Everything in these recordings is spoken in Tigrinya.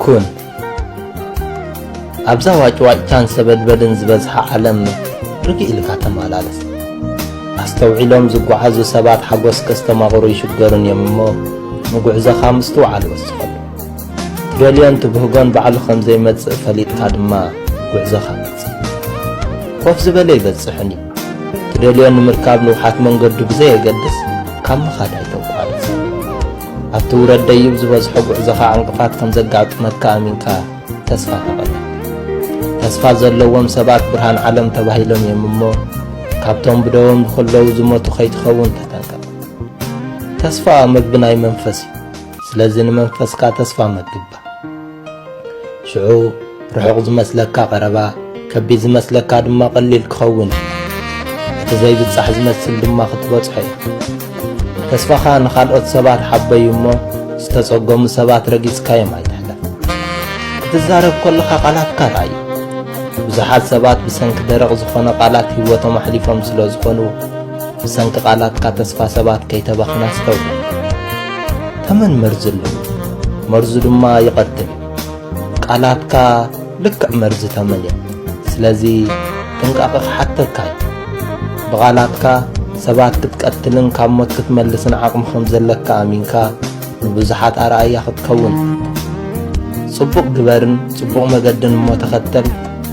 ኩን። ኣብዛ ዋጭዋጭታን ሰበድበድን ዝበዝሓ ዓለም ርግእ ኢልካ ተመላለስ። ኣስተውዒሎም ዝጓዓዙ ሰባት ሓጎስ ከስተማቕሩ ይሽገሩን እዮም እሞ፣ ንጉዕዞኻ ምስትውዓል ወስኸሉ። ትደልዮን ትብህጎን ባዕሉ ከም ዘይመጽእ ፈሊጥካ ድማ ጉዕዞኻ ቀጽል። ኮፍ ዝበለ ይበጽሕን እዩ። ትደልዮ ንምርካብ ንውሓት መንገዱ ብዘየገድስ ካብ ምኻድ ኣይተቋርጽ። ኣብቲ ውረድ ደይብ ዝበዝሖ ጉዕዞኻ ዕንቅፋት ከም ዘጋጥመካ ኣሚንካ ተስፋ ተቐበል። ተስፋ ዘለዎም ሰባት ብርሃን ዓለም ተባሂሎም እዮም እሞ፣ ካብቶም ብደዎም ዝኽለዉ ዝሞቱ ከይትኸውን ተጠንቀቕ። ተስፋ መግቢ ናይ መንፈስ እዩ። ስለዚ ንመንፈስካ ተስፋ መግባ። ሽዑ ርሑቕ ዝመስለካ ቀረባ፣ ከቢድ ዝመስለካ ድማ ቀሊል ክኸውን እዩ። እቲ ዘይብጻሕ ዝመስል ድማ ክትበጽሖ እዩ። ተስፋኻ ንኻልኦት ሰባት ሓበዩ እሞ፣ ዝተጸገሙ ሰባት ረጊጽካዮም ኣይትሕለፍ። ክትዛረብ ከለኻ ቃላትካ ርኣዩ። ብዙሓት ሰባት ብሰንኪ ደረቕ ዝኾነ ቃላት ህይወቶም ኣሕሊፎም ስለ ዝኾኑ፣ ብሰንኪ ቃላትካ ተስፋ ሰባት ከይተባኽን ኣስተውዕል። ተመን መርዚ ኣለዎ፣ መርዙ ድማ ይቐትል እዩ። ቃላትካ ልክዕ መርዚ ተመን እዮም። ስለዚ ጥንቃቐ ክሓተካ እዩ። ብቓላትካ ሰባት ክትቀትልን ካብ ሞት ክትመልስን ዓቕሚ ከም ዘለካ ኣሚንካ ንብዙሓት ኣርኣያ ክትከውን። ጽቡቕ ግበርን ጽቡቕ መገድን እሞ ተኸተል፣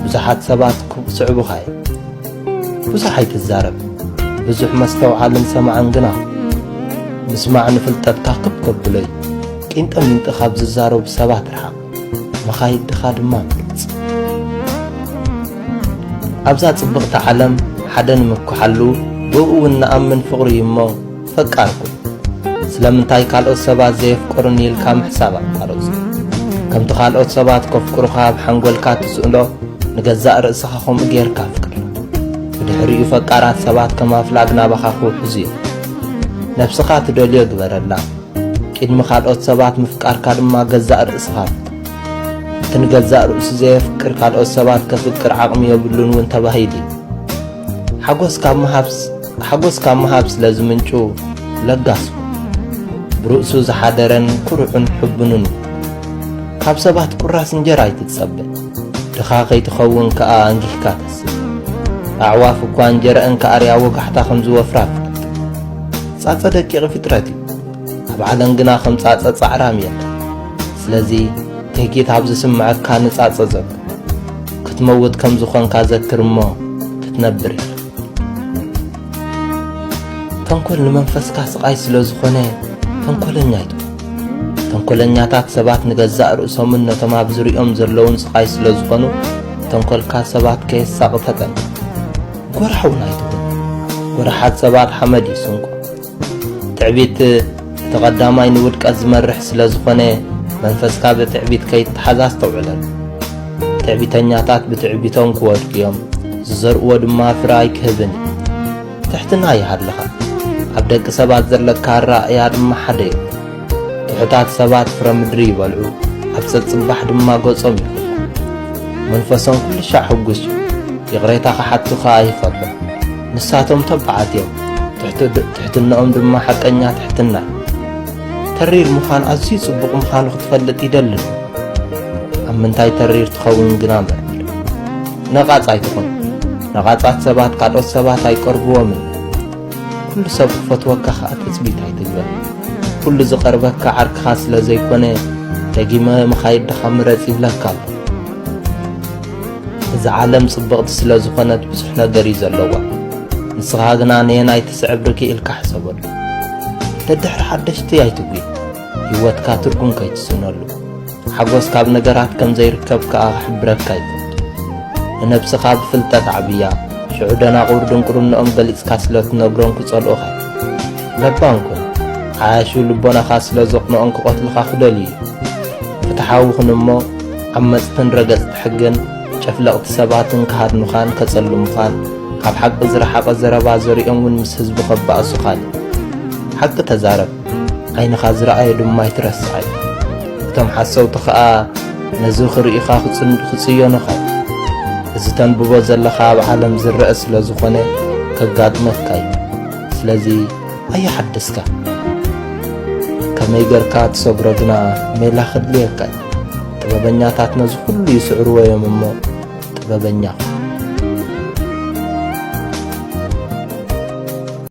ብዙሓት ሰባት ክስዕቡኻ እዮም። ብዙሕ ኣይትዛረብ፣ ብዙሕ መስተውዓልን ሰማዕን ግና። ምስማዕ ንፍልጠትካ ክብ ከብሎ እዩ። ቂንጠ ሚንጢ ካብ ዝዛረቡ ሰባት ርሓቕ፣ መኻይድኻ ድማ ምረጽ። ኣብዛ ጽብቕቲ ዓለም ሓደ ንምኩሓሉ፣ ብእኡ እውን ንኣምን ፍቕሪ እዩ እሞ፣ ፈቃር ኩን። ስለምንታይ ካልኦት ሰባት ዘየፍቀሩኒ ኢልካ ምሕሳብ ኣቋርጽ። ከምቲ ካልኦት ሰባት ከፍቅሩኻ ኣብ ሓንጎልካ ትስእሎ፣ ንገዛእ ርእስኻ ከምኡ ጌርካ ኣፍቅር። ብድሕሪኡ ፈቃራት ሰባት ከም ኣፍላግ ናባኻ ክውሕዙ እዮም። ነብስኻ ትደልዮ ግበረላ። ቅድሚ ካልኦት ሰባት ምፍቃርካ ድማ ገዛእ ርእስኻ ፍቶ። እቲ ንገዛእ ርእሱ ዘየፍቅር ካልኦት ሰባት ከፍቅር ዓቕሚ የብሉን እውን ተባሂሉ እዩ። ሓጎስ ካብ ምሃብ ስ-፣ ሓጎስ ካብ ምሃብ ስለ ዝምንጩ ለጋስ ኩን። ብርእሱ ዝሓደረን ኩሩዕን ሕቡንን ኩን። ካብ ሰባት ቁራስ እንጀራ ኣይትጸበ። ድኻ ከይትኸውን ከኣ ኣንጊህካ ተስእ። ኣዕዋፍ እኳ እንጀረአን ክኣርያ ወጋሕታ ከም ዝወፍራ ፍለጥ። ጻጸ ደቂቕ ፍጥረት እዩ። ኣብ ዓለም ግና ከም ጻጸ ጻዕራም የለን። ስለዚ ትህኪት ኣብ ዝስምዐካ ንጻጸ ዘብሎ። ክትመውት ከም ዝኾንካ ዘክር እሞ ክትነብር ኢኻ። ተንኮል ንመንፈስካ ስቓይ ስለ ዝኾነ ተንኮለኛ ኣይትኹን። ተንኮለኛታት ሰባት ንገዛእ ርእሶምን ነቶም ኣብ ዙርያኦም ዘለዉን ስቓይ ስለ ዝኾኑ፣ ተንኮልካ ሰባት ከየሳቒ ተጠንቀቕ። ጎራሕ እውን ኣይትኹን። ጎራሓት ሰባት ሓመድ እዩ ስንቆም። ትዕቢት እቲ ቀዳማይ ንውድቀት ዝመርሕ ስለ ዝኾነ፣ መንፈስካ ብትዕቢት ከይተሓዝ ኣስተውዕለሉ። ትዕቢተኛታት ብትዕቢቶም ክወድቁ እዮም። ዝዘርእዎ ድማ ፍረ ኣይክህብን እዩ። ትሕትና ይሃልኻ። ኣብ ደቂ ሰባት ዘለካ ኣረኣእያ ድማ ሓደ እዩ። ትሑታት ሰባት ፍረ ምድሪ ይበልዑ፣ ኣብ ጸጽባሕ ድማ ገጾም ይኹ። መንፈሶም ኩሉ ሻዕ ሕጉስ እዩ። ይቕሬታ ክሓቱ ከኣ ይፈርሑ። ንሳቶም ተባዓት እዮም። ትሕት-፣ ትሕትናኦም ድማ ሓቀኛ ትሕትና እዩ። ተሪር ምዃን ኣዝዩ ጽቡቕ ምዃኑ ክትፈልጥ ይደልን። ኣብ ምንታይ ተሪር ትኸውን ግና መርምር። ነቓጽ ኣይትኹን። ነቓጻት ሰባት ካልኦት ሰባት ኣይቀርብዎምን። ኩሉ ሰብ ክፈትወካ ከኣ ትጽቢት ኣይትግበር። ኩሉ ዝቐርበካ ዓርክኻ ስለ ዘይኮነ፣ ደጊመ ምኻይድ ድኻ ምረጽ ይብለካ ኣሎ። እዛ ዓለም ጽብቕቲ ስለ ዝኾነት ብዙሕ ነገር እዩ ዘለዋ። ንስኻ ግና ነየናይ ትስዕብ ርግእ ኢልካ ሕሰበሉ። ደድሕሪ ሓደሽቲ ኣይትጒ። ህይወትካ ትርጉም ከይትስእነሉ። ሓጎስ ካብ ነገራት ከም ዘይርከብ ከኣ ክሕብረካ ይፈቱ። ንነብስኻ ብፍልጠት ዓብያ፣ ሽዑ ደናቑር ድንቁርንኦም ገሊጽካ ስለ ትነግሮም ክጸልኡኻ እዮም። ለባም ኩን። ዓያሹ ልቦናኻ ስለ ዘቕንኦም ክቐትሉኻ ክደልዩ እዮም። ፍትሓዊ ኩን እሞ፣ ዓመጽትን ረገጽቲ ሕግን፣ ጨፍለቕቲ ሰባትን ክሃድኑኻን ከጸልሙኻን፣ ካብ ሓቂ ዝረሓቐ ዘረባ ዘሪኦም እውን ምስ ህዝቢ ከባእሱኻን እዮም። ሓቂ ተዛረብ። ዓይንኻ ዝረኣዮ ድማ ኣይትረስዓዮ። እቶም ሓሰውቲ ኸኣ ነዚ ክርእዩኻ ክጽን-፣ ክጽየኑኻ እዮም። እዚ ተንብቦ ዘለኻ ኣብ ዓለም ዝረአ ስለ ዝኾነ ከጋጥመካ እዩ። ስለዚ ኣየሓድስካ። ከመይ ገርካ ትሰግሮ ግና ሜላ ክድልየካ እዩ። ጥበበኛታት ነዚ ኩሉ ይስዕርዎ እዮም እሞ ጥበበኛ ኩን።